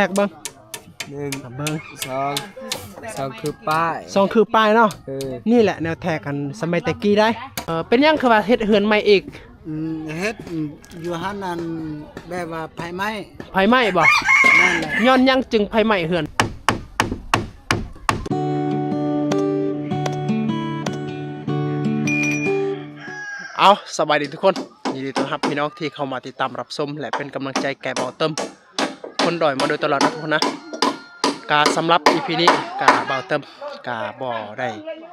ກເບິ່ງ ໜຶ່ງ ເບິ່ງ ສອງ ສອງຄືປ້າຍ ສອງຄືປ້າຍເນາະ. ເອີ ນີ້ແຫຼະແນວແທກອັນສະໄໝແຕ່ກີ້ໄດ໋. ເອີ ເປັນຫຍັງຄືວ່າເຮັດເຮືອນໃໝ່ອີກ? ອືມ ເຮັດຢູ່ຫັ້ນ ອັນ ແບບວ່າໄຟໄໝ້ ໄຟໄໝ້ບໍ່? ນັ້ນແຫຼະ ຍ້ອນຫຍັງຈຶ່ງໄຟໄໝ້ເຮືອນ? ເອົາ ສະບາຍດີທຸກຄົນ ຍິນດີຕ້ອນຮັບພີ່ນ້ອງທີ່ເຂົ້າມາຕິດຕາມຮັບຊົມ ແລະ ເປັນກຳລັງໃຈແກ່ບ່າວເຕີມ ຄົນດອຍມາໂດຍຕະຫຼອດນະທຸກຄົນນະ. ກະສຳລັບອີພີນີ້ກະບ່າວເຕີມກະບໍ່ໄດ້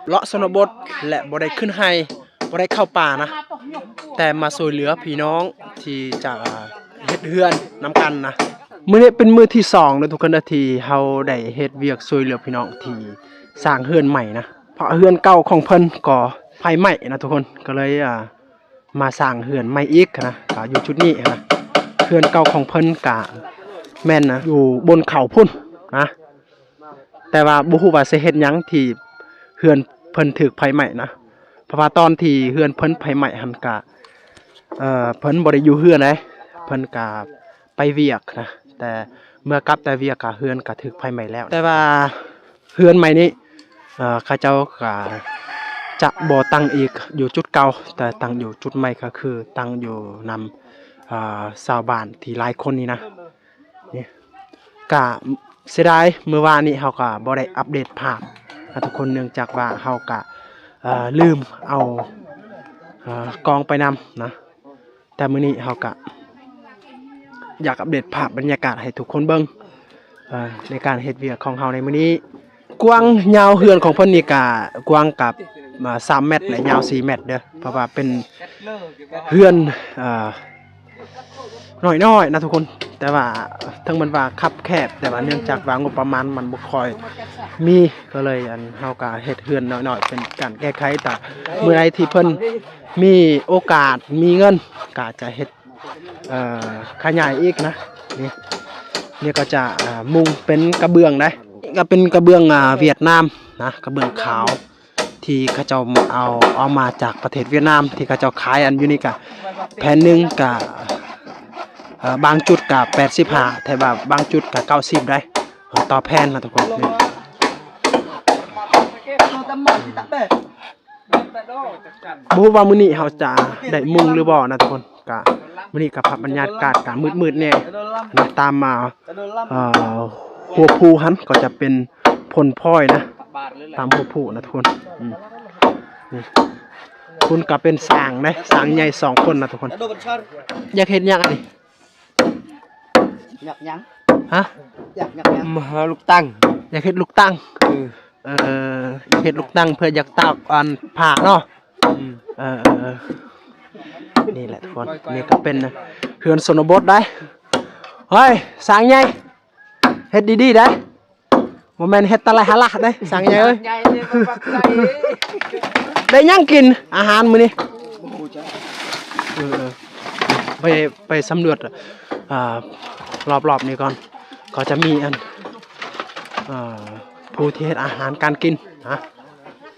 ເລາະຊົນນະບົດ ແລະ ບໍ່ໄດ້ຂຶ້ນໄຮ່ ບໍ່ໄດ້ເຂົ້າປ່ານະ ແຕ່ມາຊ່ວຍເຫຼືອພີ່ນ້ອງທີ່ຈະເຮັດເຮືອນນຳກັນນະ. ມື້ນີ້ເປັນມື້ທີສອງເດີທຸກຄົນເດີ ທີ່ເຮົາໄດ້ເຮັດວຽກຊ່ວຍເຫຼືອພີ່ນ້ອງທີ່ສ້າງເຮືອນໃໝ່ນະ ເພາະເຮືອນເກົ່າຂອງເພິ່ນກໍໄຟໄໝ້ນະທຸກຄົນ ກໍເລີຍ ອ່າ ມາສ້າງເຮືອນໃໝ່ອີກນະ ກະຢູ່ຈຸດນີ້ນະ. ເຮືອນເກົ່າຂອງເພິ່ນກະແມ່ນຢູ່ບົນເຂົາພຸ້ນນະ ແຕ່ວ່າບໍ່ຮູ້ວ່າຊິເຮັດຫຍັງທີ່ເຮືອນເພິ່ນຖືກໄຟໄໝ້ນະ ເພາະວ່າຕອນທີ່ເຮືອນເພິ່ນໄຟໄໝ້ຫັ້ນກະ ເອີ ເພິ່ນບໍ່ໄດ້ຢູ່ເຮືອນໃດ ເພິ່ນກະໄປວຽກນະ ແຕ່ເມື່ອກັບແຕ່ວຽກກະເຮືອນກະຖືກໄຟໄໝ້ແລ້ວ. ແຕ່ວ່າເຮືອນໃໝ່ນີ້ ເອີ ເຂົາເຈົ້າກະຈະບໍ່ຕັ້ງອີກຢູ່ຈຸດເກົ່າ ແຕ່ຕັ້ງຢູ່ຈຸດໃໝ່ ກໍຄືຕັ້ງຢູ່ນຳ ເອີ ຊາວບ້ານທີ່ຫຼາຍຄົນນີ້ນະ. ນີ້ກະເສຍດາຍ ມື້ວານນີ້ເຮົາກະບໍ່ໄດ້ອັບເດດພາບນະທຸກຄົນ ເນື່ອງຈາກວ່າເຮົາກະ ເອີ ລືມເອົາ ເອີ ກ້ອງໄປນຳນະ. ແຕ່ມື້ນີ້ເຮົາກະຢາກອັບເດດພາບບັນຍາກາດໃຫ້ທຸກຄົນເບິ່ງ ເອີ ໃນການເຮັດວຽກຂອງເຮົາໃນມື້ນີ້. ກວ້າງຍາວເຮືອນຂອງເພິ່ນນີ້ກະກວ້າງກັບ ອ່າ ສາມແມັດ ແລະ ຍາວສີ່ແມັດເດີ ເພາະວ່າເປັນເຮືອນ ເອີ ນ້ອຍໆນະທຸກຄົນ ແຕ່ວ່າເຖິງແມ່ນວ່າຄັບແຄບ ແຕ່ວ່າເນື່ອງຈາກວ່າງົບປະມານມັນບໍ່ຄ່ອຍມີ ກໍເລີຍ ອັນ ເຮົາກໍເຮັດເຮືອນນ້ອຍໆເປັນການແກ້ໄຂ. ແຕ່ເມື່ອໃດທີ່ເພິ່ນມີໂອກາດ ມີເງິນ ກໍຈະເຮັດ ເອີ ຂະຫຍາຍອີກນະ. ນີ້ ນີ້ກໍຈະ ອ່າ ມຸງເປັນກະເບື້ອງໄດ໋ ນີ້ກໍເປັນກະເບື້ອງ ອ່າ ຫວຽດນາມນະ ກະເບື້ອງຂາວ ທີ່ເຂົາເຈົ້າເອົາ ເອົາມາຈາກປະເທດຫວຽດນາມ ທີ່ເຂົາເຈົ້າຂາຍອັນຢູ່ນີ້ກະແຜ່ນໜຶ່ງກະ ເອີ ບາງຈຸດກະແປດສິບຫ້າ ແຕ່ວ່າບາງຈຸດກະເກົ້າສິບໄດ໋ ຕໍ່ແຜ່ນນະທຸກຄົນ. ນີ້ ບໍ່ຮູ້ວ່າມື້ນີ້ເຮົາຈະໄດ້ມຸງຫຼືບໍ່ນະທຸກຄົນ. ກະມື້ນີ້ກະພາບບັນຍາກາດກະມືດໆແດ່ນະ ຕາມມາ ເອີ ຫົວພູຫັ້ນກໍຈະເປັນຜົນພອຍນະ ຕາມຫົວພູນະທຸກຄົນ. ອືມ ນີ້ ພຸ້ນກະເປັນຊ້າງເດ້ ຊ້າງໃຫຍ່ສອງຄົນນະທຸກຄົນ. ຢາກເຮັດຫຍັງອັນນີ້? ຢາກຫຍັງ? ຮະ? ຢາກ ຢາກຫຍັງ? ມາຫາລູກຕັງ ຢາກເຮັດລູກຕັງ. ເອີ ເອີ ເຮັດລູກຕັງເພື່ອຢາກຕາກອັນຜ້າເນາະ. ອືມ ເອີ ເອີ ເອີ ນີ້ແຫຼະທຸກຄົນ ນີ້ກໍເປັນເຮືອນຊົນນະບົດໄດ໋. ເຮີ້ຍ ຊ້າງໃຫຍ່ ເຮັດດີໆໄດ໋ ບໍ່ແມ່ນເຮັດຕະໄລຫາລະເດ້ ຊ້າງໃຫຍ່ເອີຍ. ໄດ້ຫຍັງກິນອາຫານມື້ນີ້? ເອີ ເອີ ໄປ ໄປສຳຫຼວດ ອ່າ ລອບໆນີ້ກ່ອນ ກໍຈະມີອັນ ອ່າ ຜູ້ທີ່ເຮັດອາຫານການກິນນະ.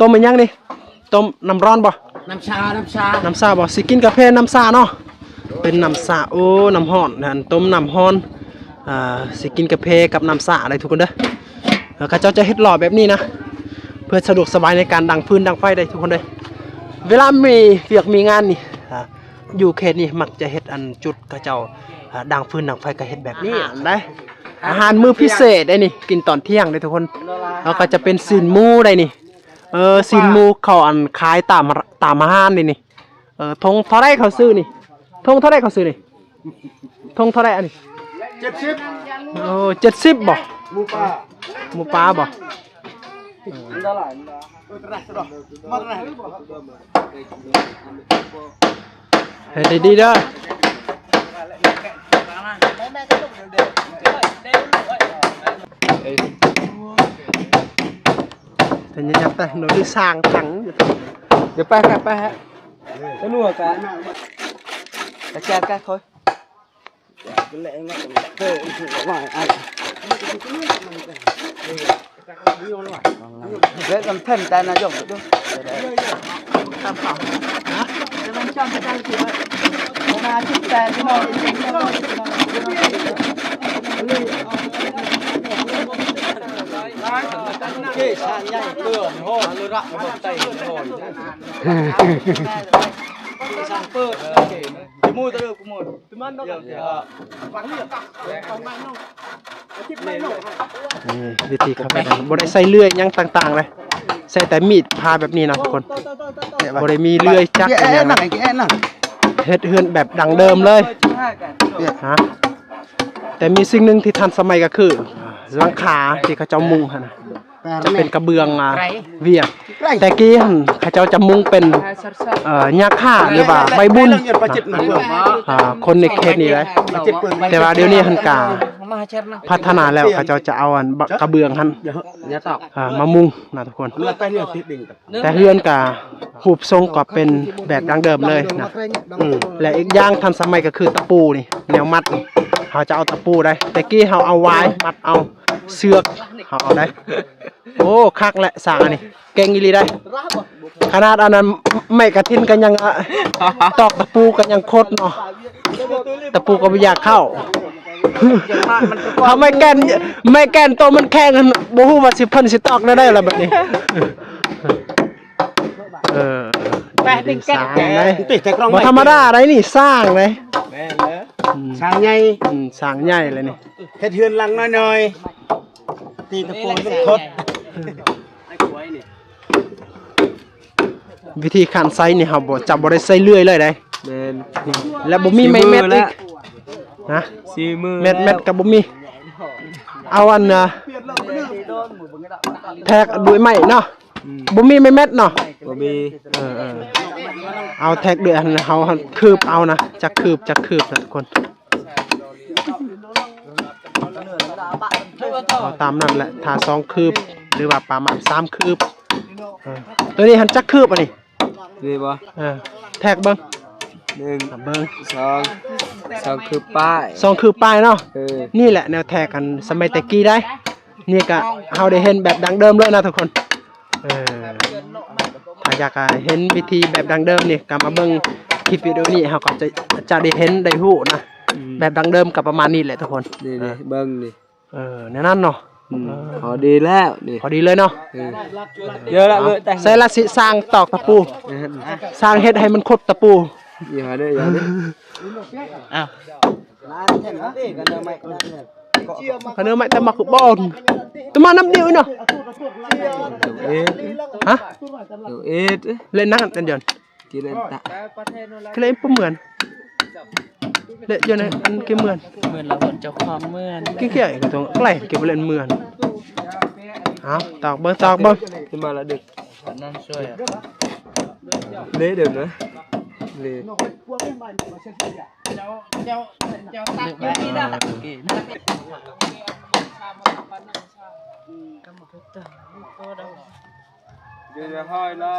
ຕົ້ມອີຫຍັງນີ້? ຕົ້ມນ້ຳຮ້ອນບໍ່? ນ້ຳຊາ ນ້ຳຊາ ນ້ຳຊາບໍ່? ຊິກິນກາເຟນ້ຳຊາເນາະ ເປັນນ້ຳຊາ. ໂອ້ ນ້ຳຮ້ອນ ອັນ ຕົ້ມນ້ຳຮ້ອນ ອ່າ ຊິກິນກາເຟກັບນ້ຳຊາໄດ້ທຸກຄົນເດີ. ເຂົາເຈົ້າຈະເຮັດຫຼໍ່ແບບນີ້ນະ ເພື່ອສະດວກສະບາຍໃນການດັງຟືນດັງໄຟໄດ້ທຸກຄົນເດີ. ເວລາມີວຽກມີງານນີ້ ອ່າ ຢູ່ເຂດນີ້ມັກຈະເຮັດອັນຈຸດເຂົາເຈົ້າ ອ່າ ດັງຟືນດັງໄຟກໍເຮັດແບບນີ້ໄດ໋. ອາຫານມື້ພິເສດໄດ໋ນີ້ ກິນຕອນທ່ຽງໄດ໋ທຸກຄົນ. ແລ້ວກໍຈະເປັນຊີ້ນໝູໄດ໋ນີ້ ເອີ ຊີ້ນໝູເຂົາອັນຂາຍຕາມ ຕາມຮ້ານນີ້ນີ້. ເອີ ຖົງເທົ່າໃດເຂົາຊື້ນີ້? ຖົງເທົ່າໃດເຂົາຊື້ນີ້? ຖົງເທົ່າໃດອັນນີ້? ເຈັດສິບ. ໂອ້ ເຈັດສິບບໍ່? ໝູປ່າ ໝູປ່າບໍ່? ເຮັດດີໆເດີ. ເປັນຫຍັງແຕ່ໂນລິສ້າງຖັງຢູ່. ດຽວໄປແຄບໄປຮະ ໄປນົວກະ ກະແຈກະຄົຍ ເລະນຳເພິ່ນແຕ່ນະຍົງດູ ຕາມເຂົາ ຮະ ຈະແມ່ນຈຳໄປໄດ້ຄືວ່າ ປະມານສິບແປດ ພີ່ນ້ອງ. ຊ່າງໃຫຍ່ເກີນ ໂຫດເລີຍລະ ບໍ່ໄດ້ໂຫດ ຊ່າງເປີດ ໂອເຄ ໝູ່ເດີ ໝູ່ ນີ້ວິທີເຂົາເຮັດ ບໍ່ໄດ້ໃຊ້ເລື່ອຍຫຍັງຕ່າງໆເລີຍ ໃຊ້ແຕ່ມີດຜ່າແບບນີ້ນະທຸກຄົນ ບໍ່ໄດ້ມີເລື່ອຍຈັກອີ່ຫຍັງນະ ເຮັດເຮືອນແບບດັ້ງເດີມເລີຍ ຮະ ແຕ່ມີສິ່ງໜຶ່ງທີ່ທັນສະໄໝກໍຄື ຫຼັງຄາທີ່ເຂົາເຈົ້າມຸງຫັ້ນນະ ຈະເປັນກະເບື້ອງ ອ່າ ວຽກ ແຕ່ກີ້ຫັ້ນເຂົາເຈົ້າຈະມຸງເປັນ ເອີ ຫຍ້າຄ່າ ຫຼືວ່າໃບບຸນ ອ່າ ຄົນໃນເຂດນີ້ໄດ໋ ແຕ່ວ່າດຽວນີ້ຫັ້ນກະພັດທະນາແລ້ວ ເຂົາເຈົ້າຈະເອົາອັນ ກະເບື້ອງຫັ້ນ ອ່າ ມາມຸງນະທຸກຄົນ ແຕ່ເຮືອນກະຮູບຊົງກໍເປັນແບບດັ້ງເດີມເລີຍນະ ແລະ ອີກຢ່າງທັນສະໄໝກໍຄືຕະປູນີ້ ແນວມັດນີ້ ເຮົາຈະເອົາຕະປູໄດ໋ ແຕ່ກີ້ເຮົາເອົາຫວາຍມັດເອົາ ເຊືອກເຮົາເອົາໄດ໋ ໂອ້ ຄັກແຫຼະຊ່າງອັນນີ້ ເກັ່ງອີ່ຫຼີໄດ໋ ຂະໜາດອັນນັ້ນໄມ້ກະຖິນກໍຍັງ ອະ ຕອກຕະປູກໍຍັງຄົດເນາະ ຕະປູກໍບໍ່ຢາກເຂົ້າ ເອົາໄມ້ແກ່ນ ໄມ້ແກ່ນໂຕມັນແຂງຫັ້ນ ບໍ່ຮູ້ວ່າຊິ ເພິ່ນຊິຕອກແນວໃດລະບັດນີ້ ເອີ ແປະຕິງແກະ ຊ່າງໄດ໋ ບໍ່ທຳມະດາໄດ໋ນີ້ ຊ່າງໄດ໋ ແມ່ນແລ້ວ ອືມ ຊ່າງໃຫຍ່ ອືມ ຊ່າງໃຫຍ່ເລີຍນີ້ ເຮັດເຮືອນຫຼັງນ້ອຍໆ ຕີຕະປູເປັນຄົດ ວິທີການໃຊ້ນີ້ເຮົາບໍ່ ຈະບໍ່ໄດ້ໃຊ້ເລື່ອຍເລີຍໃດ໋ ແມ່ນ ແລະ ບໍ່ມີໄມ້ແມັດອີກ ນະ ສີມື ແມັດ ແມັດກໍບໍ່ມີ ເອົາອັນນະ ແທກດ້ວຍໄມ້ເນາະ ອືມ ບໍ່ມີໄມ້ແມັດເນາະ ບໍ່ມີ ເອີໆ ເອົາແທກດ້ວຍອັນ ເຮົາຄືບເອົານະ ຈັກຄືບ ຈັກຄືບນະທຸກຄົນ ເອົາຕາມນັ້ນແຫຼະ ຖ້າສອງຄືບ ຫຼືວ່າປະມານສາມຄືບ ເອີ ໂຕນີ້ຫັ້ນຈັກຄືບອັນນີ້ ນີ້ບໍ່ ເອີ ແທກເບິ່ງ ໜຶ່ງ ເບິ່ງ ສອງ ສອງຄືບປາຍ ສອງຄືບປາຍເນາະ ເອີ ນີ້ແຫຼະແນວແທກອັນສະໄໝແຕ່ກີ້ໄດ໋ ນີ້ກະເຮົາໄດ້ເຫັນແບບດັ້ງເດີມເລີຍນະທຸກຄົນ ເອີ ຖ້າຢາກ ອາ ເຫັນວິທີແບບດັ້ງເດີມນີ້ ກໍມາເບິ່ງຄລິບວິດີໂອນີ້ ເຮົາກໍຈະ ຈະໄດ້ເຫັນໄດ້ຮູ້ນະ ອືມ ແບບດັ້ງເດີມກໍປະມານນີ້ແຫຼະທຸກຄົນ ນີ້ ເອີ ນີ້ເບິ່ງນີ້ ເອີ ແນວນັ້ນເນາະ ອືມ ເອີ ພໍດີແລ້ວນີ້ ພໍດີເລີຍເນາະ ເອີ ເອີ ໃສ່ລະຊິຊ່າງຕອກຕະປູ ເອີ ຊ່າງເຮັດໃຫ້ມັນຄົດຕະປູ ຢ່າເດີ ຢ່າເດີ ອ້າວ ຂະເນີມໄມ້ຕະໝາກຄືບອນ ຕະມານ້ຳດຽວເນາະ ເອັດ ຮະ ເອັດ ເຫຼັ້ນນະ ອັນດຽວ ກິເລັນຕະ ຄືເລັນບໍ່ເໝືອນ ເລະຢູ່ໃນອັນກິເໝືອນ ເໝືອນລະຄົນເຈົ້າຄວາມເໝືອນ ກິກຽກຕົງໄກລກິບໍ່ເລັນເໝືອນ ເອົາຕອກເບິ່ງ ຕອກເບິ່ງ ຂຶ້ນມາລະດຶກ ອັນນັ້ນຊ່ວຍ ເລະເດີນະ ເລະ ເຈົ້າ ເຈົ້າ ເຈົ້າຕັດຢູ່ນີ້ນະ ເດີນຫ້ອຍລະ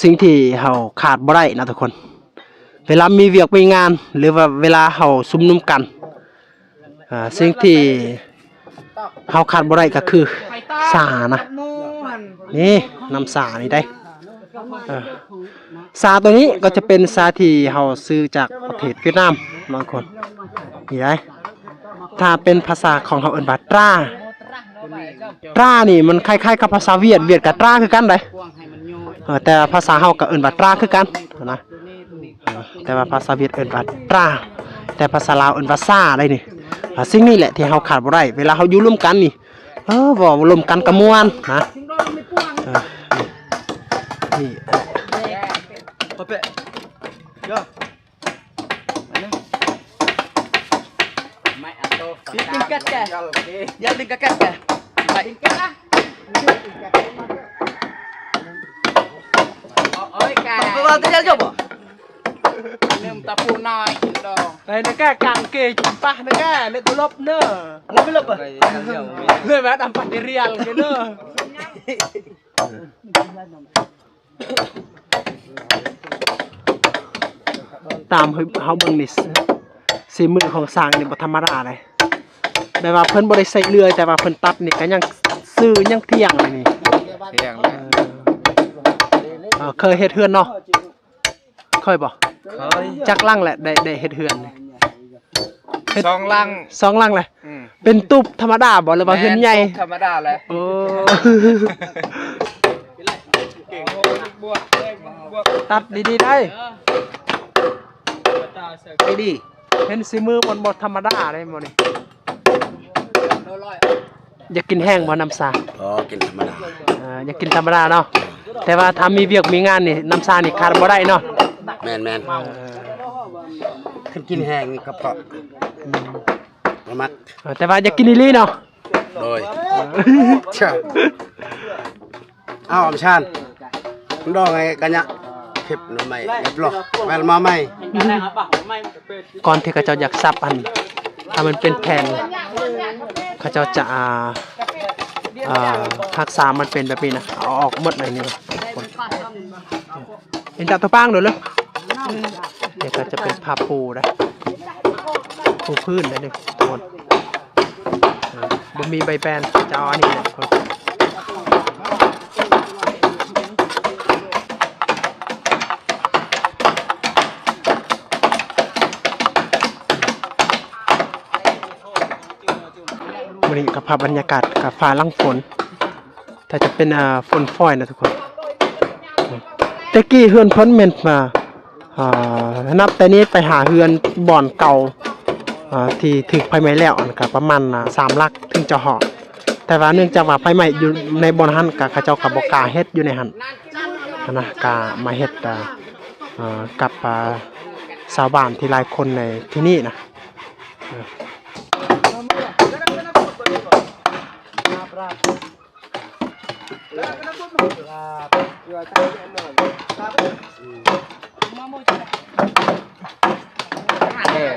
ສິ່ງທີ່ເຮົາຂາດບໍ່ໄດ້ນະທຸກຄົນ ເວລາມີວຽກມີງານ ຫຼືວ່າເວລາເຮົາຊຸມນຸມກັນ ເອີ ສິ່ງທີ່ເຮົາຂາດບໍ່ໄດ້ກໍຄືຊານະ ນີ້ ນ້ຳຊານີ້ໄດ໋ ເອີ ຊາໂຕນີ້ກໍຈະເປັນຊາທີ່ເຮົາຊື້ຈາກປະເທດຫວຽດນາມເນາະທຸກຄົນ ນີ້ໄດ໋ ຖ້າເປັນພາສາຂອງເຮົາເອີ້ນວ່າຕຣາ ຕຣານີ້ມັນຄ້າຍໆກັບພາສາຫວຽດ ຫວຽດກໍຕຣາຄືກັນໄດ໋ ເອີ ແຕ່ພາສາເຮົາກໍເອີ້ນວ່າຕຣາຄືກັນນະ ເອີ ແຕ່ວ່າພາສາຫວຽດເອີ້ນວ່າຕຣາ ແຕ່ພາສາລາວເອີ້ນວ່າຊາໄດ໋ນີ້ ອ່າ ສິ່ງນີ້ແຫຼະທີ່ເຮົາຂາດບໍ່ໄດ້ ເວລາເຮົາຢູ່ລວມກັນນີ້ ເອີ ເວົ້າລວມກັນກໍມ່ວນນະ ເອີ ນີ້ Tingkat ka. Ya, tingkat ka. Tingkat lah. Oi, ka. Bawa tu jalan coba. Nym tapu naik dong. Lain ka kangke jumpah ne ka, le tulop ne. Le tulop apa? Le mat ampat di rial ke ne. ຕາມເຮົາເບິ່ງນີ້ ສີມືຂອງຊ່າງນີ້ບໍ່ທຳມະດາເດ້ ແບບວ່າເພິ່ນບໍ່ໄດ້ໃຊ້ເລື່ອຍ ແຕ່ວ່າເພິ່ນຕັດນີ້ກໍຍັງຊື່ຍັງທ່ຽງເລີຍນີ້ ທ່ຽງແລ້ວ ເອີ ເຄີຍເຮັດເຮືອນເນາະ ເຄີຍບໍ່? ເຄີຍ ຈັກຫຼັງແຫຼະໄດ້ ໄດ້ເຮັດເຮືອນນີ້? ສອງຫຼັງ ສອງຫຼັງແຫຼະ. ອືມ ເປັນຕູບທຳມະດາບໍ່ ຫຼືວ່າເຮືອນໃຫຍ່? ແມ່ນ ຕູບທຳມະດາແຫຼະ. ໂອ້ ຕັດດີໆໄດ໋ ໄດ້ດີ. ເຫັນສີມືບໍ່ ບໍ່ທຳມະດາເດ້ໝໍນີ້. ຢາກກິນແຫ້ງບໍ່ນ້ຳຊາ? ອໍ ກິນທຳມະດາ. ເອີ ຢາກກິນທຳມະດາເນາະ. ແຕ່ວ່າຖ້າມີວຽກມີງານນີ້ ນ້ຳຊານີ້ຂາດບໍ່ໄດ້ເນາະ. ແມ່ນໆ. ເອີ ຄັນກິນແຫ້ງນີ້ກະເພາະ ອືມ ບໍ່ມັກ. ເອີ ແຕ່ວ່າຢາກກິນອີ່ຫຼີເນາະ. ໂດຍ ເອີ ເຈົ້າ. ເອົາ ອຳຊານ ດອງໃຫ້ກະຍະ ເກັບໜໍ່ໄມ້ ເກັບຫຼອກ ແວ່ນມາໃໝ່. ກ່ອນທີ່ເຂົາເຈົ້າຢາກສັບຫັ້ນ ຖ້າມັນເປັນແຜ່ນ ເຂົາເຈົ້າຈະ ອ່າ ອ່າ ຮັກສາມັນເປັນແບບນີ້ນະ ເອົາອອກໝົດເລີຍນີ້. ເຫັນຕາຕົວປາງໂດດເລີຍ. ນີ້ກໍຈະເປັນຜ້າປູໄດ໋ ປູພື້ນໄດ໋ນີ້ທຸກຄົນ. ເອີ ບໍ່ມີໃບແປນ ຈະເອົາອັນນີ້ແຫຼະທຸກຄົນ. ມື້ນີ້ກໍພາບບັນຍາກາດກັບຟ້າຫຼັງຝົນ. ຖ້າຈະເປັນ ອ່າ ຝົນຝອຍນະທຸກຄົນ. ແຕ່ກີ້ເຮືອນເພິ່ນແມ່ນ ອ່າ ອ່າ ນັບແຕ່ນີ້ໄປຫາເຮືອນບ່ອນເກົ່າ ອ່າ ທີ່ຖືກໄຟໄໝ້ແລ້ວ ອັນກະປະມານ ອ່າ ສາມຫຼັກເຖິງຈະຮອດ. ແຕ່ວ່າເນື່ອງຈາກວ່າໄຟໄໝ້ຢູ່ໃນບ່ອນຫັ້ນ ກະເຂົາເຈົ້າກະບໍ່ກ້າເຮັດຢູ່ໃນຫັ້ນຫັ້ນນະ ກະມາເຮັດ ອ່າ ອ່າ ກັບ ອ່າ ຊາວບ້ານທີ່ຫຼາຍຄົນໃນທີ່ນີ້ນະ. ເອີ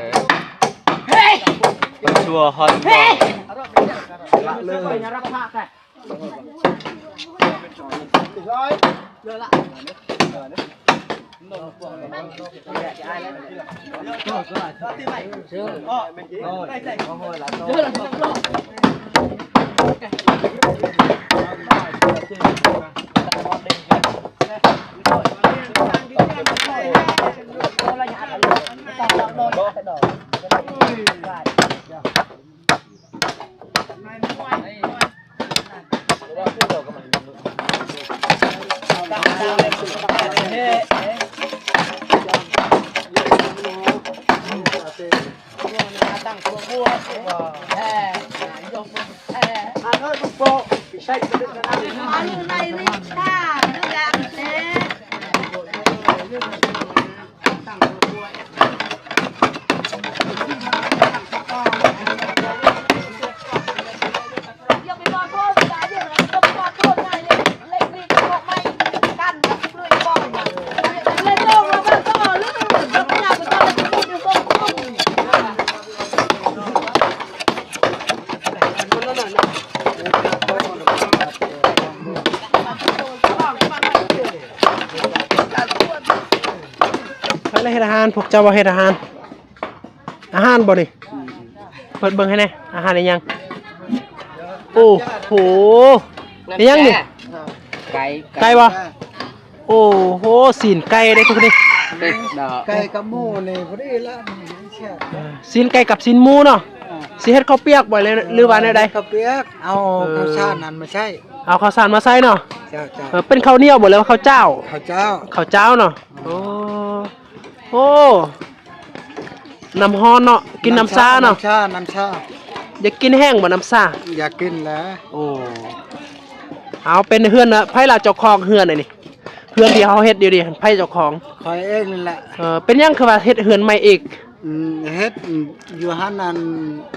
ໄປຊົ່ວຮອດ ລະເລີຍ. ໃຜລະເຮັດອາຫານ? ພວກເຈົ້າບໍ່ເຮັດອາຫານ? ອາຫານບໍ່ນີ້? ເປີດເບິ່ງໃຫ້ແດ່ ອາຫານອີ່ຫຍັງ? ໂອ້ໂຫ ອີ່ຫຍັງນີ້? ໄກ່ ໄກ່ບໍ່? ໂອ້ໂຫ ຊີ້ນໄກ່ເດ້ທຸກຄົນເດ້. ໄກ່ກັບໝູນີ້ພໍດີລະ ຊີ້ນໄກ່ກັບຊີ້ນໝູເນາະ. ຊິເຮັດເຂົ້າປຽກບໍ່ ຫຼືວ່າແນວໃດ? ເຮັດເຂົ້າປຽກ ເອົາ ເອີ ເຂົ້າສານນັ້ນມາໃສ່. ເອົາເຂົ້າສານມາໃສ່ເນາະ. ເຈົ້າໆ. ເອີ ເປັນເຂົ້າໜຽວບໍ່ ຫຼືວ່າເຂົ້າຈ້າວ? ເຂົ້າຈ້າວ. ເຂົ້າຈ້າວເນາະ. ໂອ້ ໂອ້ ນ້ຳຮ້ອນເນາະ ກິນນ້ຳຊາເນາະ. ນ້ຳຊາ ນ້ຳຊາ. ຢາກກິນແຫ້ງບໍ່ນ້ຳຊາ? ຢາກກິນແຫຼະ. ໂອ້ ເອົາ ເປັນເຮືອນ ໃຜລະເຈົ້າຂອງເຮືອນອັນນີ້? ເຮືອນທີ່ເຮົາເຮັດຢູ່ນີ້ ໃຜເຈົ້າຂອງ? ຂ້ອຍເອງນີ້ແຫຼະ. ເອີ ເປັນຫຍັງຄືວ່າເຮັດເຮືອນໃໝ່ອີກ? ອືມ ເຮັດຢູ່ຫັ້ນນັ້ນ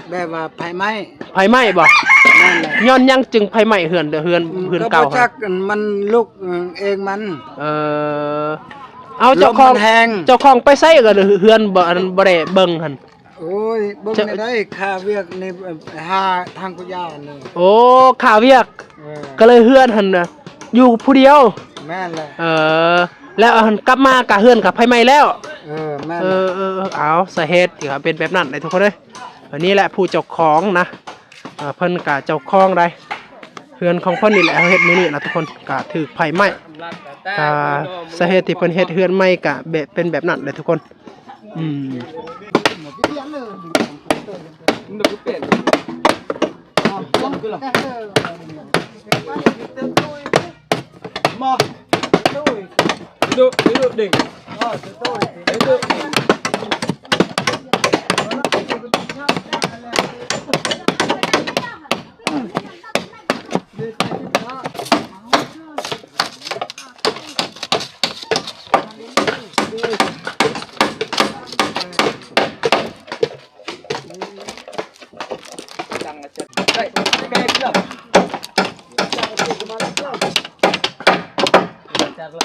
ແບບວ່າໄຟໄໝ້. ໄຟໄໝ້ບໍ່? ແມ່ນແຫຼະ. ຍ້ອນຫຍັງຈຶ່ງໄຟໄໝ້ເຮືອນ ເຮືອນ ອືມ ເຮືອນເກົ່າ? ກໍບໍ່ຈັກ ມັນລຸກເອງມັນ. ເອີ ເອົາ ເຈົ້າຂອງ ເຈົ້າຂອງໄປໃສກໍເຮືອນບໍ່ ອັນ ບໍ່ໄດ້ເບິ່ງຫັ້ນ? ໂອ້ຍ ເບິ່ງແນວໃດ ຄາວຽກນີ້ ຫາທາງພະຍານີ້. ໂອ້ ຄາວຽກ. ເອີ ກໍເລີຍເຮືອນຫັ້ນນະ ຢູ່ຜູ້ດຽວ. ແມ່ນແຫຼະ. ເອີ ແລ້ວຫັ້ນກັບມາກະເຮືອນກະໄຟໄໝ້ແລ້ວ. ເອີ ແມ່ນ. ເອີ ເອີ ເອົາ ສາເຫດທີ່ວ່າເປັນແບບນັ້ນເດ້ທຸກຄົນເອີຍ. ອັນນີ້ແຫຼະຜູ້ເຈົ້າຂອງນະ ເພິ່ນກະເຈົ້າຂອງໃດ໋ ເຮືອນຂອງເພິ່ນນີ້ແຫຼະ ເຮົາເຮັດມື້ນີ້ນະທຸກຄົນ ກະຖືກໄຟໄໝ້. ກະສາເຫດທີ່ເພິ່ນເຮັດເຮືອນໃໝ່ກະແບບ ເປັນແບບນັ້ນເດ້ທຸກຄົນ. ອືມ Ndak pén. Duduk, duduk, Ding. Duduk.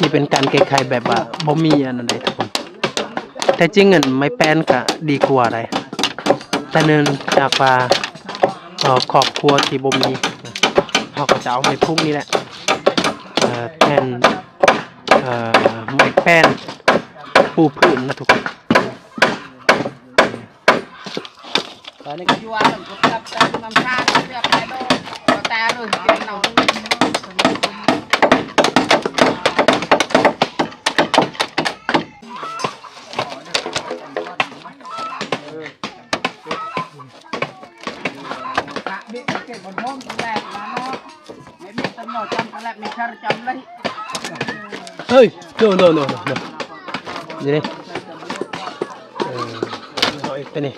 ນີ້ເປັນການແກ້ໄຂແບບວ່າບໍ່ມີອັນນັ້ນໃດທຸກຄົນ. ແທ້ຈິງອັນໄມ້ແປ້ນກະດີກວ່າໃດ ແຕ່ເນື່ອງຈາກວ່າ ເອີ ຄອບຄົວທີ່ບໍ່ມີ ເຮົາກໍຈະເອົາໄມ້ພຸກນີ້ແຫຼະ ເອີ ແທນ ເອີ ໄມ້ແປ້ນປູພື້ນນະທຸກຄົນ. ເຮີ້ຍ ໂນ ໂນ ໂນ ໂນ ນີ້ເດ້ ເອີ ເອົາອີກຕົວນີ້.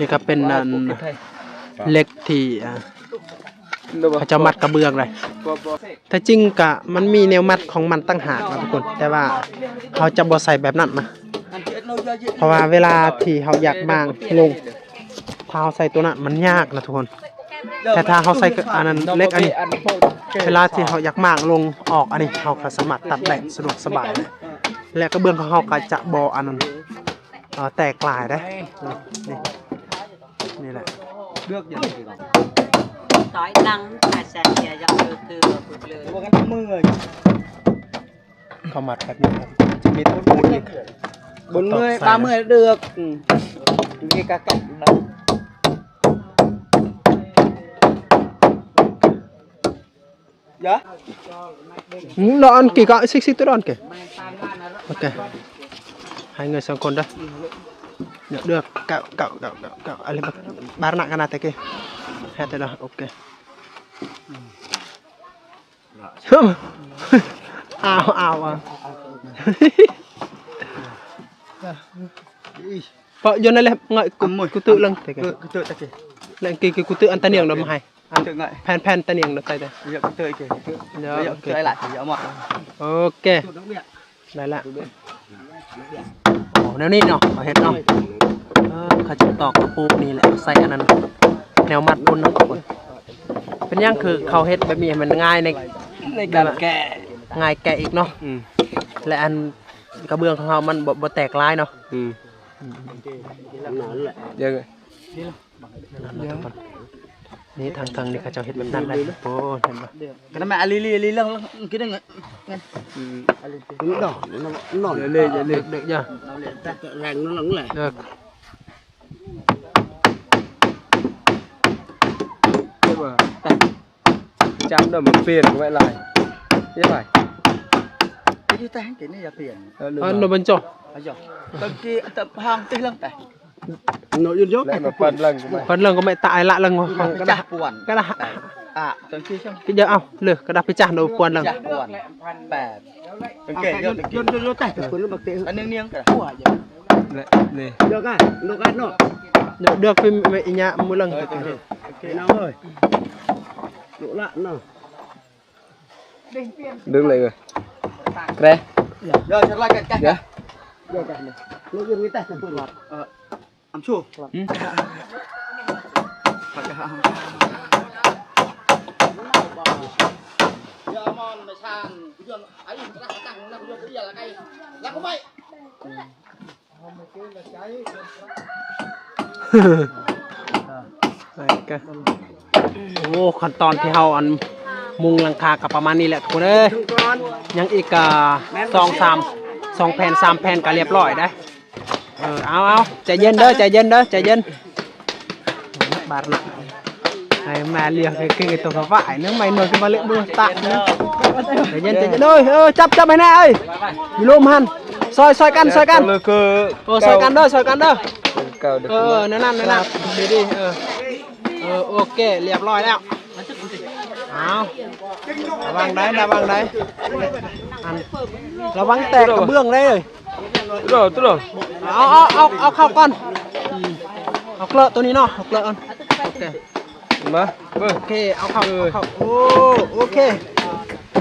ນີ້ກໍເປັນອັນເຫຼັກທີ່ ອ່າ ເຂົາເຈົ້າມັດກະເບື້ອງໄດ້. ແທ້ຈິງກະມັນມີແນວມັດຂອງມັນຕ່າງຫາກນະທຸກຄົນ ແຕ່ວ່າເຮົາຈະບໍ່ໃສ່ແບບນັ້ນນະ ເພາະວ່າເວລາທີ່ເຮົາຢາກມ້າງລົງ ຖ້າເຮົາໃສ່ຕົວນັ້ນມັນຍາກນະທຸກຄົນ. ແຕ່ຖ້າເຮົາໃສ່ອັນນັ້ນ ເຫຼັກອັນນີ້ ເວລາທີ່ເຮົາຢາກມ້າງລົງອອກອັນນີ້ ເຮົາກໍສາມາດຕັດໄດ້ສະດວກສະບາຍ ແລະກະເບື້ອງຂອງເຮົາກໍຈະບໍ່ອັນນັ້ນ ເອີ ແຕກຫຼາຍເດ້. ນີ້ ນີ້ແຫຼະ ເຂົາມັດແບບນີ້ ຈະມີຕົວປູນອີກ Bốn mươi, ba mươi là được. Ừ. Cái cá cặp. Dạ. Đón kì gọi xích xích tôi đón kì. Ok. Hai người sang con đó. Được, được. Cậu, cậu, cậu, cậu, cậu. Alih bak-, bar nak kana teke. Hati dah. Ok. ອ້າວ ອ້າວ ອ້າວ ເພາະຢູ່ນັ້ນແຫຼະ ເງາະ ກູ ກູຕື້ເລື່ອງແຕ່ ກູຕື້ແຕ່ ແລ້ວກີ້ ກູຕື້ອັນຕາໜຽງດອກມາໃຫ້ ອັນແຜ່ນ ແຜ່ນຕາໜຽງດອກໄຕແຕ່ ເຍາະ ກູຕື້ເກ ເຍາະ ເຍາະ ເຍະ ໂອເຄ ໄດ້ລະ ໂອ້ ແນວນີ້ເນາະ ເຂົາເຮັດເນາະ ເອີ ເຂົາຈະຕອກຕະປູນີ້ແຫຼະ ໃສ່ອັນນັ້ນ ແນວມັດພຸ້ນເນາະ ເປັນຫຍັງຄືເຂົາເຮັດແບບນີ້ໃຫ້ມັນງ່າຍໃນ ໃນການແກະ ງ່າຍແກະອີກເນາະ ອືມ ແລະ ອັນກະເບື້ອງຂອງເຮົາມັນບໍ່ ບໍ່ແຕກຫຼາຍເນາະ ອືມ ນັ້ນແຫຼະ ດຽວ ນີ້ທາງ ທາງນີ້ເຂົາເຈົ້າເຮັດແບບນັ້ນໄດ້ ໂອ້ ເຫັນບໍ່ ກະນຳມາ ອາລີ ລີ ລີ ເລື່ອງ ກິນໄດ້ ອືມ ອາລີ ນອນ ນອນ ເລີຍ ເລີຍ ເລີຍ ເລີຍ ເລີຍ ແຮງນັ້ນແຫຼະ ເລີຍ Chăm đó mà phiền của mẹ lại. Thế phải. Cái gì ta cái này là phiền. Ờ, nó bên trong. Ayo. Tao kia tao hang teh lăng teh. Nó yên dốc. Lại mà phần lăng của mẹ. Phần lăng của mẹ tại lạ lăng. Cái đá puan. Cái đá. À, tao kia trong. Cái giờ ao, lừa, cái đá pecah nó puan lăng. Pecah puan. Bè. Tao kia, yo, yo, yo, teh, tao puan nó bật teh. Anh niêng niêng teh. Ua, ya. Nè, nè. Được à, được à, nó. Được, được, với mẹ nhà mua lăng. Ờ, ok, ok. Nào ơi. Đủ lạ nó. Đứng lại rồi. Kre. Rồi, trở lại cạnh cạnh. Dạ. Rồi, cạnh này. Nó yên người ta, không quên. Ờ, ăn chua. Ừ. Dạ, mon, mày sang, cái giòn, ấy, cái lắc tăng, nó cũng giòn, cái giòn là cái, là không vậy. ໂອ້ ຂັ້ນຕອນທີ່ເຮົາອັນມຸງຫຼັງຄາກໍປະມານນີ້ແຫຼະທຸກຄົນເອີຍ. ຍັງອີກກະສອງສາມ ສອງແຜ່ນສາມແຜ່ນກໍລຽບຮ້ອຍໄດ໋. ເອີ ເອົາ ເອົາ ໃຈເຢັນເດີ ໃຈເຢັນເດີ ໃຈເຢັນ. ບາດນະ ໃຫ້ມາເລື່ອງຄື ຄືຕົວກະບະໄອ້ນະ ໄມ້ໜ່ວຍຄືມາເລະເບິ່ງຕານະ. ໃຈເຢັນ ໃຈເຢັນເດີ. ເອີ ຈັບ ຈັບໃຫ້ແນ່ເອີຍ ຢູ່ລຸ່ມຫັ້ນ. ຊ່ອຍ ຊ່ອຍກັນ ຊ່ອຍກັນ. ໂອ້ ຊ່ອຍກັນເດີ ຊ່ອຍກັນເດີ. ເອີ ນັ້ນໆ ນັ້ນໆ ດີໆ. ເອີ ເອີ ໂອເຄ ລຽບຮ້ອຍແລ້ວ. ເອົາ ລະວັງໄດ໋ ລະວັງໄດ໋ ອັນ ລະວັງແຕກກະເບື້ອງໄດ໋ເອີຍ. ເອົາ ເອົາ ເອົາ ເອົາເຂົ້າກ່ອນ. ອືມ ເອົາເກລາະໂຕນີ້ເນາະ ເອົາເກລາະກ່ອນ. ໂອເຄ ມາ ໂອເຄ ເອົາເຂົ້າ ເອີ ເອົາເຂົ້າ. ໂອ້ ໂອເຄ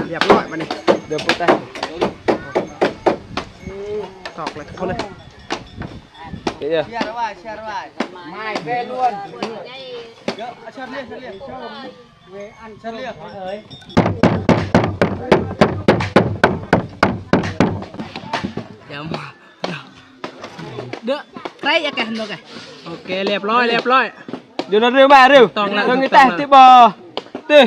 ລຽບຮ້ອຍບາດນີ້. ດຽວປຸດໄດ້ ຕອກເລີຍ ເຂົ້າເລີຍ. ເອີ ໂອເຄ ລຽບຮ້ອຍ ລຽບຮ້ອຍ. ດຽວນະ ເຣວມາ ເຣວ ຕ້ອງລະ ເຮົາມີແຕ່ຕິບໍຕິ.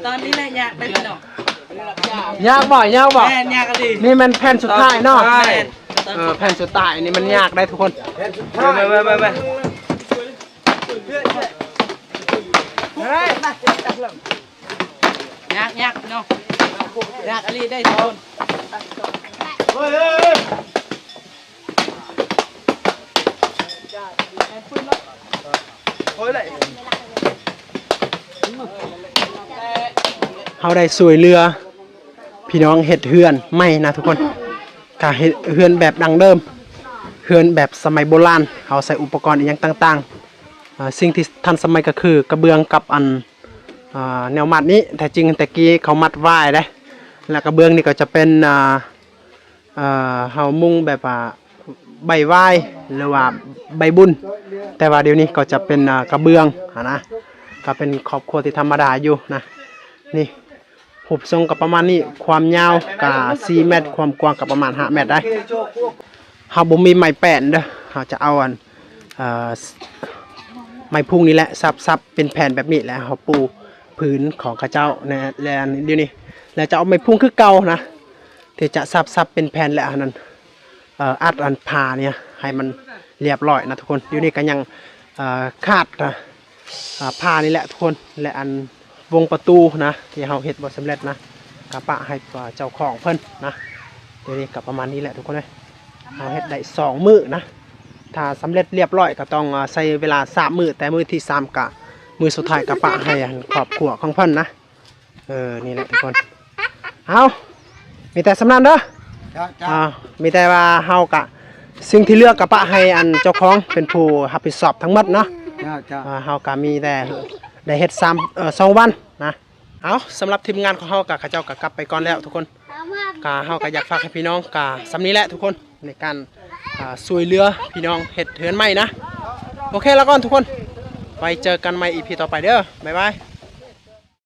ຕອນນີ້ແຫຼະຍາກໄດ໋ພີ່ນ້ອງ. ຍາກບໍ່? ຍາກບໍ່? ແມ່ນ ຍາກອີ່ຫຼີ. ນີ້ແມ່ນແຜ່ນສຸດທ້າຍເນາະ. ແມ່ນ ເອີ ແຜ່ນສຸດທ້າຍນີ້ມັນຍາກໄດ໋ທຸກຄົນ. ມາ ມາ ມາ ມາ. ຍາກ ຍາກເນາະ ຍາກອີ່ຫຼີໄດ໋ທຸກຄົນ. ເຮົາໄດ້ຊ່ວຍເຫຼືອພີ່ນ້ອງເຮັດເຮືອນໃໝ່ນະທຸກຄົນ. ກະເຮັດເຮືອນແບບດັ້ງເດີມ ເຮືອນແບບສະໄໝໂບລານ ເຮົາໃຊ້ອຸປະກອນອີ່ຫຍັງຕ່າງໆ. ເອີ ສິ່ງທີ່ທັນສະໄໝກໍຄືກະເບື້ອງກັບອັນ ອ່າ ແນວມັດນີ້ ແທ້ຈິງແຕ່ກີ້ເຂົາມັດຫວ້າຍເດ້. ແລ້ວກະເບື້ອງນີ້ກໍຈະເປັນ ອ່າ ເອີ ເຮົາມຸງແບບວ່າໃບຫວ້າຍ ຫຼືວ່າໃບບຸນ. ແຕ່ວ່າດຽວນີ້ກໍຈະເປັນ ອ່າ ກະເບື້ອງຫັ້ນນະ ກໍເປັນຄອບຄົວທີ່ທຳມະດາຢູ່ນະ. ນີ້ຮູບຊົງກໍປະມານນີ້ ຄວາມຍາວກໍສີ່ແມັດ ຄວາມກວ້າງກໍປະມານຫ້າແມັດໄດ໋. ເຮົາບໍ່ມີໄມ້ແປ້ນເດີ ເຮົາຈະເອົາອັນ ເອີ ໄມ້ພຸງນີ້ແຫຼະ ສັບໆ ເປັນແຜ່ນແບບນີ້ ແລ້ວເຮົາປູພື້ນຂອງເຂົາເຈົ້າ ແລະ ດຽວນີ້ ແລ້ວຈະເອົາໄມ້ພຸງຄືເກົ່ານະ ທີ່ຈະສັບໆ ເປັນແຜ່ນ ແລ້ວອັນນັ້ນ ເອີ ອັດອັນຝານີ້ໃຫ້ມັນລຽບຮ້ອຍນະທຸກຄົນ. ດຽວນີ້ກໍຍັງ ເອີ ຂາດ ອ່າ ຝານີ້ແຫຼະທຸກຄົນ ແລະ ອັນວົງປະຕູນະ ທີ່ເຮົາເຮັດບໍ່ສຳເລັດນະ ກະປະໃຫ້ເຈົ້າຂອງເພິ່ນນະ. ດຽວນີ້ກະປະມານນີ້ແຫຼະທຸກຄົນເອີຍ. ເຮົາເຮັດໄດ້ສອງມື້ນະ ຖ້າສຳເລັດລຽບຮ້ອຍກໍຕ້ອງ ອ່າ ໃຊ້ເວລາສາມມື້ ແຕ່ມື້ທີສາມກະ ມື້ສຸດທ້າຍກະປະໃຫ້ອັນຄອບຄົວຂອງເພິ່ນນະ. ເອີ ນີ້ແຫຼະທຸກຄົນ. ເອົາ ມີແຕ່ສ່ຳນັ້ນເດີ. ເຈົ້າ ເຈົ້າ. ອ່າ ມີແຕ່ວ່າເຮົາກະ ສິ່ງທີ່ເຫຼືອກະປະໃຫ້ອັນເຈົ້າຂອງເປັນຜູ້ຮັບຜິດຊອບທັງໝົດເນາະ. ເຈົ້າ ເຈົ້າ. ອ່າ ເຮົາກະມີແຕ່ໄດ້ເຮັດສາມ ເອີ ສອງວັນນະ. ເອົາ ສຳລັບທີມງານຂອງເຮົາກະ ເຂົາເຈົ້າກະກັບໄປກ່ອນແລ້ວທຸກຄົນ. ກະເຮົາກະຢາກຝາກໃຫ້ພີ່ນ້ອງກະສ່ຳນີ້ແຫຼະທຸກຄົນ ໃນການ ອ່າ ຊ່ວຍເຫຼືອພີ່ນ້ອງເຮັດເຮືອນໃໝ່ນະ. ໂອເຄ ລາກ່ອນທຸກຄົນ ໄວ້ເຈີກັນໃໝ່ ອີພີ ຕໍ່ໄປເດີ. ບາຍບາຍ.